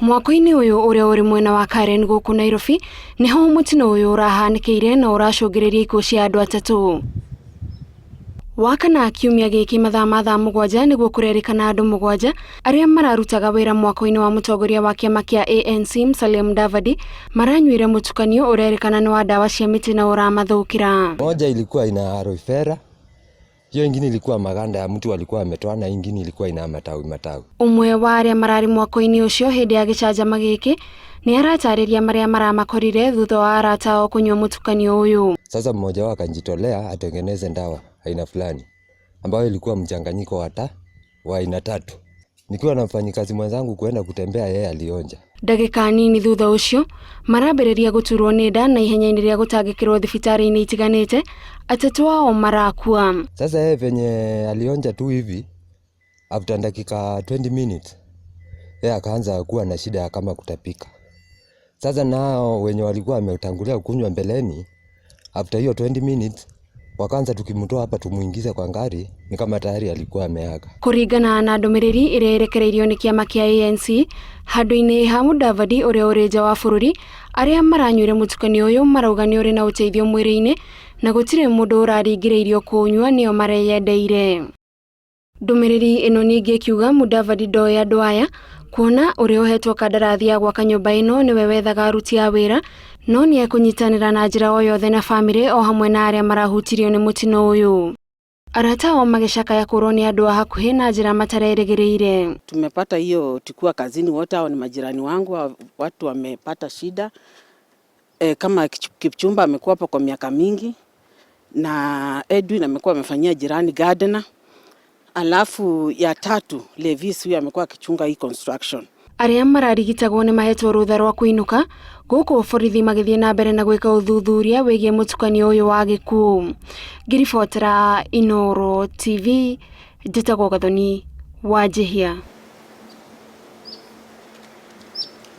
Mwako-inĩ ũyũ ũrĩa ũrĩ mwena wa Karen gũkũ Nairobi nĩho mũtino ũyũ ũrahanĩkĩire na ũracũngĩrĩria ikuũ cia andũ atatũ. Wakana kiumia gĩkĩ mathaa ma thaa 7 nĩguo kũrerĩkana andũ 7 arĩa mararutaga wĩra mwako-inĩ wa mũtongoria wa kĩama kĩa ANC Musalia Mudavadi maranyuire mũtukanio ũrerĩkana nĩ wa ndawa cia mĩtĩ na ũramathũkĩra. Moja ilikuwa ina aloe vera, hiyo ingine ilikuwa maganda ya mtu alikuwa ametoa na ingine ilikuwa ina matawi matawi. Ũmwe wa arĩa mararĩ mwako-inĩ ũcio hĩndĩ ya gĩcanjama gĩkĩ nĩ aratarĩria marĩa maramakorire thutha wa arata ao kũnyua mũtukanio ũyũ. Sasa mmoja wao akajitolea atengeneze ndawa aina fulani ambayo ilikuwa mchanganyiko wa aina tatu. Nikiwa na mfanyikazi mwenzangu kuenda kutembea, yeye alionja. Ndagĩka nini thutha ũcio marambĩrĩria gũturwo nĩ nda na ihenya-inĩ rĩa gũtangĩkĩrwo thibitarĩ-inĩ itiganĩte atatũ ao marakua. Sasa yeye venye alionja tu hivi, after dakika 20 minutes yeye akaanza kuwa na shida ya kama kutapika. Sasa nao wenye walikuwa wametangulia kunywa mbeleni, after hiyo 20 minutes wakaanza tukimtoa hapa tumuingize kwa ngari, ni kama tayari alikuwa ameaga. Kũringana na ndũmĩrĩri ĩrĩa ĩrekereirio nĩ kĩama kĩa ANC handũ-inĩ ha Mudavadi ũrĩa ũrĩ nja wa bũrũri, arĩa maranyuire mũtukanio ũyũ marauga nĩ ũrĩ na ũteithio mwĩrĩ-inĩ na gũtirĩ mũndũ ũraringĩrĩirio kũũnyua nĩo mareyendeire. Ndũmĩrĩri ĩno ningĩ ĩkiuga Mudavadi ndoĩ andũ aya kuona ũrĩa ũhetwo kandarathi ya gwaka nyũmba ĩno nĩwe wethaga aruti a wĩra no nĩ ekũnyitanĩra na njĩra o yothe na bamĩrĩ o hamwe na arĩa marahutirio nĩ mũtino ũyũ. Arata ao magĩcakaya kũrwo nĩ andũ a hakuhĩ na njĩra matarerĩgĩrĩire. Tumepata hiyo tukiwa kazini, wote hao ni majirani wangu, watu wamepata shida kama Kipchumba amekuwa hapo kwa miaka mingi na Edwin amekuwa amefanyia jirani gardener. Alafu ya tatu Levis huyu amekuwa akichunga hii construction. Arĩa mararigitagwo nĩ mahetwo rũtha rwa kũinũka gũkũ borithi magĩthiĩ na mbere na gwĩka ũthuthuria wĩgiĩ mũtukanio ũyũ wa gĩkuũ. Ngĩribotera Inooro TV, njĩtagwo Gathoni Wanjihia.